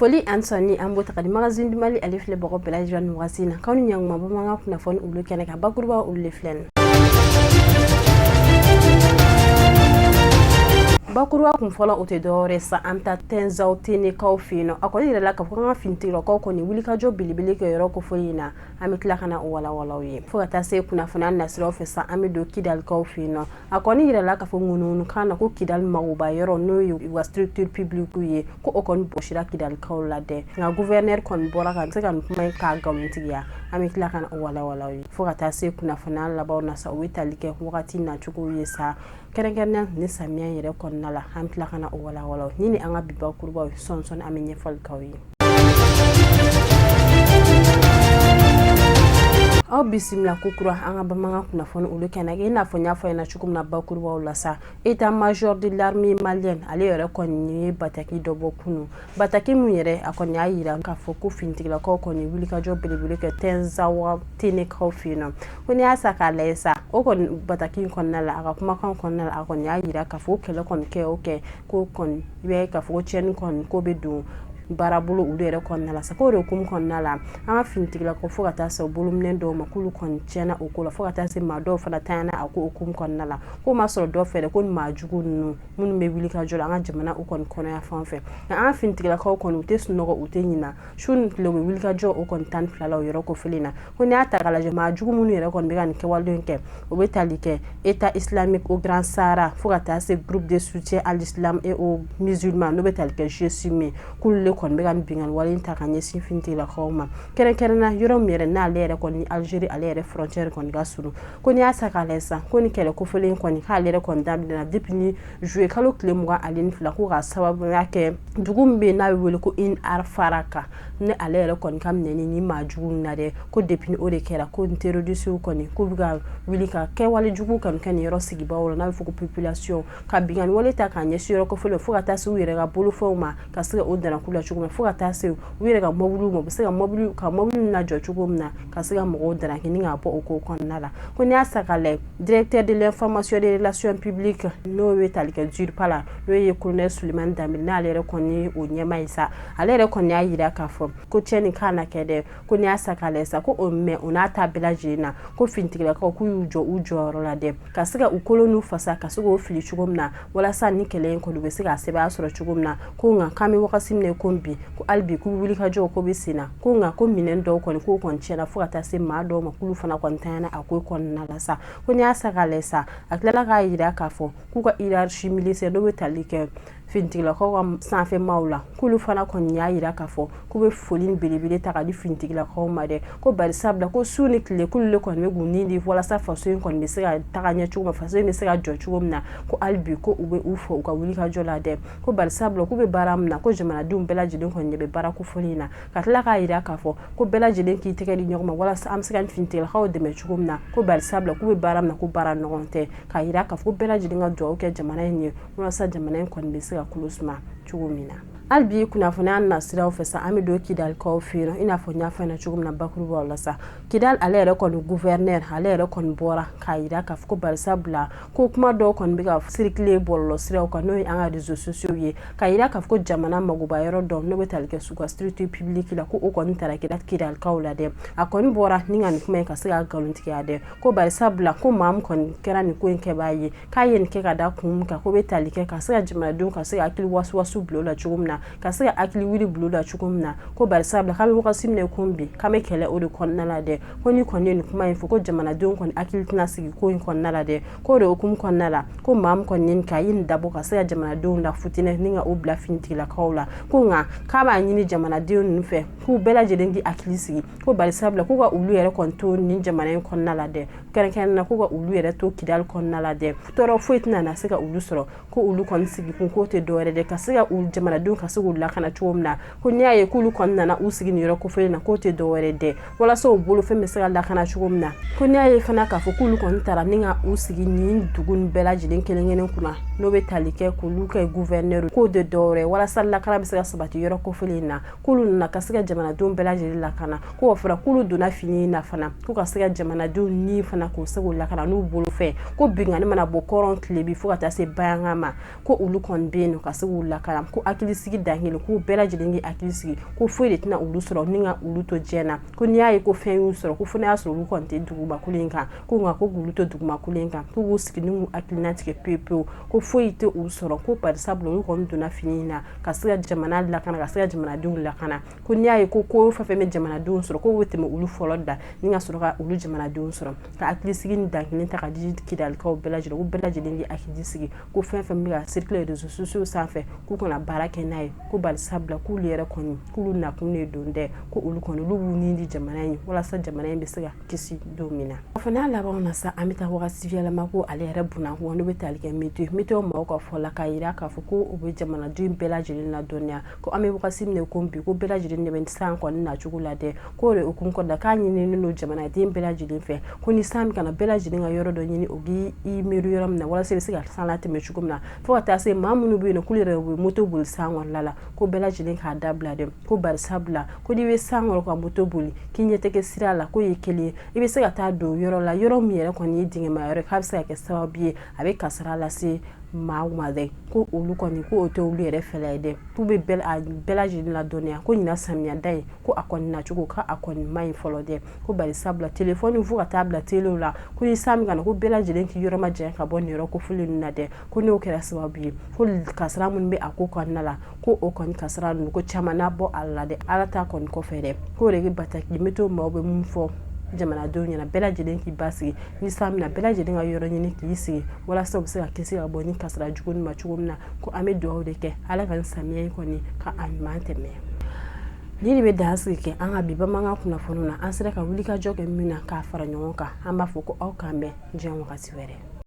Foli ani sɔnni an b'o ta ka di Magazine du Mali ale filɛbagaw bɛɛ lajɛlen nin waati in na. K'aw ni ɲankuma bamanankan kunnafoni olu kɛnɛ kan, bakuruba olu de filɛ nin. Bakuruba kun fɔlɔ, o tɛ dɔwɛrɛ sa, an bɛ taa Tinzawatɛnikaw fɛ yen nɔ. A kɔni yɛrɛ la k'a fɔ an ka finitigilakaw kɔni wulikajɔ belebele kɛ yɔrɔ kofɔlen in na. An bɛ tila ka na o walawala ye. Fo ka taa se kunnafoniya nasiraw fɛ sa, an bɛ don Kidalikaw fɛ yen nɔ. A kɔni yirala k'a fɔ ŋunuŋunukan na ko Kidali magoba yɔrɔ, n'o ye u ka structure publique ye, ko o kɔni bɔsira Kidalikaw la dɛ. Nka gouverneur kɔni bɔra ka se ka nin kuma in k'a nkalontigiya. An bɛ tila ka na o walawala ye. Fo ka taa se kunnafoniya labanw na sa, o bɛ tali kɛ wagati nacogo ye sa, kɛrɛnkɛrɛnnenya ni samiya yɛrɛ kɔnɔna la. An bɛ tila ka na o walawala ni an ka bi bakurubaw sɔɔni sɔɔni, an bɛ ɲɛfɔli k'aw ye. Aw bisimila kokura an ka bamanankan kunnafoni olu kɛnɛ. I n'a fɔ n y'a fɔ ɲɛna cogo min na bakurubaw la sa, état major de l'armée malienne ale yɛrɛ kɔni ye bataki dɔ bɔ kunun. Bataki min yɛrɛ, a kɔni y'a yira k'a fɔ ko finitigilakaw kɔni wulikajɔ belebele kɛ Tinzawatɛnikaw fɛ yen nɔ. Ko n'i y'a sa k'a lajɛ sa, o kɔni bataki in kɔnɔna la, a ka kumakan kɔnɔna la, a kɔni y'a yira k'a fɔ kɛlɛ kɔni kɛ o kɛ ko kɔni i b'a ye k'a fɔ ko tiɲɛni kɔni ko bɛ don baarabolo olu yɛrɛ kɔnɔna la sa. K'o de hukumu kɔnɔna la, an ka finitigilakaw, fo ka taa se bolominɛn dɔw ma, k'olu kɔni tiɲɛna o ko la, fo ka taa se maa dɔw fana tanyana a ko hukumu kɔnɔna la. K'o ma sɔrɔ dɔ fɛ dɛ, ko maa jugu ninnu minnu bɛ wuli ka jɔ la an ka jamana o kɔni kɔnɔya fan fɛ. Nka an ka finitigilakaw kɔni, u tɛ sunɔgɔ, u tɛ ɲina, su ni tile u bɛ wuli ka jɔ o kɔni 12 la o yɔrɔ kofɔlen na. Ko n'i y'a ta k'a lajɛ, maa jugu minnu yɛrɛ kɔni bɛ ka nin kɛwale in kɛ, o bɛ tali kɛ État islamique au Grand Sahara, fo ka taa se Groupe de soutien à l'islam et aux musulmans, n'o bɛ tali kɛ GSIM, k'olu de kɔni bɛ ka nin binkanni wale in ta ka ɲɛsin finitigilakaw ma, kɛrɛnkɛrɛnnenya yɔrɔ min yɛrɛ n'ale yɛrɛ kɔni ni Algérie ale yɛrɛ frontière kɔni ka surun. Ko n'i y'a ta k'a lajɛ sisan, ko ni kɛlɛ kofɔlen kɔni, k'ale yɛrɛ kɔni daminɛna depuis ni juillet kalo tile 22, ko ka sababuya kɛ dugu min bɛ yen n'a bɛ wele ko In Arfaraka, ni ale yɛrɛ kɔni ka minɛni ni maa jugu na dɛ. Ko depuis ni o de kɛra, ko terroristes kɔni k'u bɛ ka wuli ka kɛwale jugu kɔni kɛ nin yɔrɔ sigibaaw la, n'a bɛ fɔ ko population, ka binkanni wale ta k'a ɲɛsin yɔrɔ kofɔlen, fo ka taa se u yɛrɛ ka bolofɛnw ma, ka se ka o danaku la cogo min na, fo ka taa se u yɛrɛ ka mɔbiliw ma, u bɛ se ka mɔbili ka mɔbili lajɔ cogo min na, ka se ka mɔgɔw daraki ni k'a bɔ o ko kɔnɔna la. Ko n'i y'a ta k'a lajɛ, directeur de l'information et des relations publiques, n'o bɛ tali kɛ DIRPA la, n'o ye colonel Souleymane Dembélé, n'ale yɛrɛ kɔni ye o ɲɛmaa ye sa, ale yɛrɛ kɔni y'a yira k'a fɔ ko tiɲɛni k'a na kɛ dɛ. Ko n'i y'a ta k'a lajɛ sa, ko o mɛ o n'a ta bɛɛ lajɛlen na, ko finitigilakaw k'u y'u jɔ u jɔyɔrɔ la dɛ, ka se ka u kolo n'u fasa ka se k'o fili cogo min na, walasa ni kɛlɛ in kɔni u bɛ se ka sebaaya sɔrɔ cogo min na. Ko nka k'an bɛ wagati min na ko bi, ko hali bi k'u wuli ka jɔ ko bɛ sen na. Ko nka ko minɛn dɔw kɔni k'o kɔni tiɲɛna, fo ka taa se maa dɔw ma, k'olu fana kɔni tanyana a ko kɔnɔna la sa. Ko n'i y'a ta k'a lajɛ sa, a tilala k'a yira k'a fɔ k'u ka hiérarchie militaire, n'o bɛ tali kɛ finitigilakaw ka sanfɛmaaw la, k'olu fana kɔni y'a yira k'a fɔ k'u bɛ foli belebele ta ka di finitigilakaw ma dɛ. Ko barisabula ko su ni tile k'olu de kɔni bɛ k'u ni di walasa faso in kɔni bɛ se ka taga ɲɛ cogo min, faso in bɛ se ka jɔ cogo min na. Ko hali bi ko u bɛ u fɔ u ka wuli ka jɔ la dɛ. Ko barisabula k'u bɛ baara min na, ko jamanadenw bɛɛ lajɛlen kɔni ɲɛ bɛ baara kofɔlen in na. Ka tila k'a yira k'a fɔ ko bɛɛ lajɛlen k'i tɛgɛ di ɲɔgɔn ma walasa an bɛ se ka finitigilakaw dɛmɛ cogo min na. Ko barisabula k'u bɛ baara min na, ko baara nɔgɔn tɛ. K'a yira k'a fɔ ko bɛɛ lajɛlen ka dugawu kɛ jamana in ye walasa jamana in kɔni bɛ se ka kolo suma cogo min na. Hali bi kunnafoniya nasiraw fɛ sa, an bɛ don Kidalikaw fɛ yen. I n'a fɔ n y'a fɔ ɲɛna cogo min na bakurubaw la sa, Kidal ale yɛrɛ kɔni gouverneur, ale yɛrɛ kɔni bɔra k'a yira k'a fɔ ko barisabula ko kuma dɔw kɔni bɛ ka circuler bɔlɔlɔ siraw kan, n'o ye an ka réseaux sociaux ye, k'a yira k'a fɔ ko jamana magoba yɔrɔ dɔ, n'o bɛ tali kɛ su ka structure publique la, ko o kɔni tarakira Kidalikaw la dɛ. A kɔni bɔra ni ka nin kuma in ka se ka nkalontigiya dɛ. Ko barisabula ko maa min kɔni kɛra nin ko in kɛbaa ye, k'a ye nin kɛ ka da kun min kan, ko bɛ tali kɛ ka se ka jamanadenw ka se ka hakili wasuwasu bila o la cogo min na, ka se ka hakili wuli bila o la cogo min na. Ko barisabula k'an bɛ wagati min na ko bi, k'an bɛ kɛlɛ o de kɔnɔna la dɛ. Ko ni kɔni ye nin kuma in fɔ, ko jamanadenw kɔni hakili tɛna sigi ko in kɔnɔna la dɛ. K'o de hukumu kɔnɔna la, ko maa min kɔni ye nin kɛ, a ye nin dabɔ ka se ka jamanadenw la futinɛ ni ka o bila finitigilakaw la. Ko nka k'a b'a ɲini jamanadenw ninnu fɛ k'u bɛɛ lajɛlen k'i hakili sigi. Ko barisabula k'u ka olu yɛrɛ kɔni to nin jamana in kɔnɔna la dɛ, kɛrɛnkɛrɛnnen na k'u ka olu yɛrɛ to Kidali kɔnɔna la dɛ, tɔɔrɔ foyi tɛna na se ka olu sɔrɔ. Ko olu kɔni sigi kun k'o tɛ dɔwɛrɛ dɛ, ka se ka u jamanadenw ka se k'u lakana cogo min na. Ko n'i y'a ye k'olu kɔni nana u sigi nin yɔrɔ kofɔlen na, k'o tɛ dɔwɛrɛ dɛ, walasa u bolofɛn bɛ se ka lakana cogo min na. Ko n'i y'a ye fana k'a fɔ k'olu kɔni taara ni ka u sigi nin dugu nin bɛɛ lajɛlen kelen kelen kunna, n'o bɛ tali kɛ k'olu kɛ gouverneur, k'o tɛ dɔwɛrɛ walasa lakana bɛ se ka sabati yɔrɔ kofɔlen in na. K'olu nana ka se ka jamanadenw bɛɛ lajɛlen lakana. Ko wa fana k'olu donna fini in na fana ko ka se ka jamanadenw ni fana k'o se k'o lakana n'u bolofɛn. Ko binkanni mana bɔ kɔrɔn tilebi fo ka taa se bayangan ma, ko olu kɔni bɛ yen ka se k'u lakana. Ko hakilisigi dan kelen, k'u bɛɛ lajɛlen k'i hakili sigi, ko foyi de tɛna olu sɔrɔ ni ka olu to diɲɛ na. Ko n'i y'a ye ko fɛn y'u sɔrɔ, ko fo n'a y'a sɔrɔ olu kɔni tɛ dugumakolo in kan. Ko nka ko k'olu to dugumakolo in kan, k'u k'u sigi ni k'u hakilina tigɛ pewu pewu, ko foyi tɛ u sɔrɔ, ko barisabula olu kɔni donna fini in na ka se ka jamana lakana, ka se ka jamanadenw lakana. Ko n'i y'a ye ko ko fɛn fɛn bɛ jamanadenw sɔrɔ, k'o bɛ tɛmɛ olu fɔlɔ da ni ka sɔrɔ ka olu jamanadenw sɔrɔ. Ka hakilisigi ni dankelen ta ka di Kidalikaw bɛɛ lajɛlen, ko bɛɛ lajɛlen k'i hakili sigi, ko fɛn fɛn bɛ ka circuler réseaux sociaux sanfɛ, k'u kana baara kɛ n'a ye, ko barisabula k'olu yɛrɛ kɔni, k'olu nakun de don dɛ, ko olu kɔni, olu b'u ni di jamana in walasa jamana in bɛ se ka kisi don min na. O fana laban na sa, an bɛ taa wagati yɛlɛma ko ale yɛrɛ bunakun, n'o bɛ tali kɛ météo. Météo maaw ka fɔ la, k'a jira k'a fɔ ko u bɛ jamanaden bɛɛ lajɛlen ladɔnniya ko an bɛ wagati min ko bi, ko bɛɛ lajɛlen de bɛ san kɔni nacogo la dɛ. K'o de hukumu kɔnɔna, k'a ɲininen don jamanaden bɛɛ lajɛlen fɛ ko ni san bɛ ka na, bɛɛ lajɛlen ka yɔrɔ dɔ ɲini, o k'i miiri yɔrɔ min na walasa i bɛ se ka san latɛmɛ cogo min na, fo ka taa se maa minnu bɛ yen k'olu yɛrɛ u bɛ moto boli san kɔnɔna la, ko bɛɛ lajɛlen k'a dabila dɛ. Ko barisabula ko n'i bɛ san kɔrɔ ka moto boli, k'i ɲɛ tɛ kɛ sira la, k'o ye kelen ye, i bɛ se ka taa don yɔrɔ la, yɔrɔ min yɛrɛ kɔni ye dingɛma yɔrɔ ye, k'a bɛ se ka kɛ sababu ye a bɛ kasara lase maa ma dɛ. Ko olu kɔni, ko o tɛ olu yɛrɛ fɛla ye dɛ. K'u bɛ bɛɛ lajɛlen ladɔnniya ko ɲinan samiyɛda in, ko a kɔni nacogo, k'a kɔni man ɲi fɔlɔ dɛ. Ko barisabula telefɔni fo ka taa bila telew la, ko ni san bɛ ka na, ko bɛɛ lajɛlen k'i yɔrɔ majanya ka bɔ nin yɔrɔ kofɔlen ninnu na dɛ. Ko n'o kɛra sababu ye, ko kasara minnu bɛ a ko kɔnɔna la, ko o kɔni kasara ninnu, ko caman n'a bɔ a la dɛ, Ala ta kɔni kɔfɛ dɛ. K'o de bɛ bataki météo maaw bɛ mun fɔ jamanadenw ɲɛna, bɛɛ lajɛlen k'i basigi, ni san bɛ na, bɛɛ lajɛlen ka yɔrɔ ɲini k'i sigi walasa u bɛ se ka kisi ka bɔ ni kasara jugu ma cogo min na. Ko an bɛ dugawu de kɛ, Ala ka nin samiya in kɔni ka a ɲuman tɛmɛ. Ni de bɛ dan sigi kɛ an ka bi bamanankan kunnafoniw na, an sera ka wulikajɔ kɛ min na k'a fara ɲɔgɔn kan, an b'a fɔ ko aw k'an bɛn diɲɛ wagati wɛrɛ.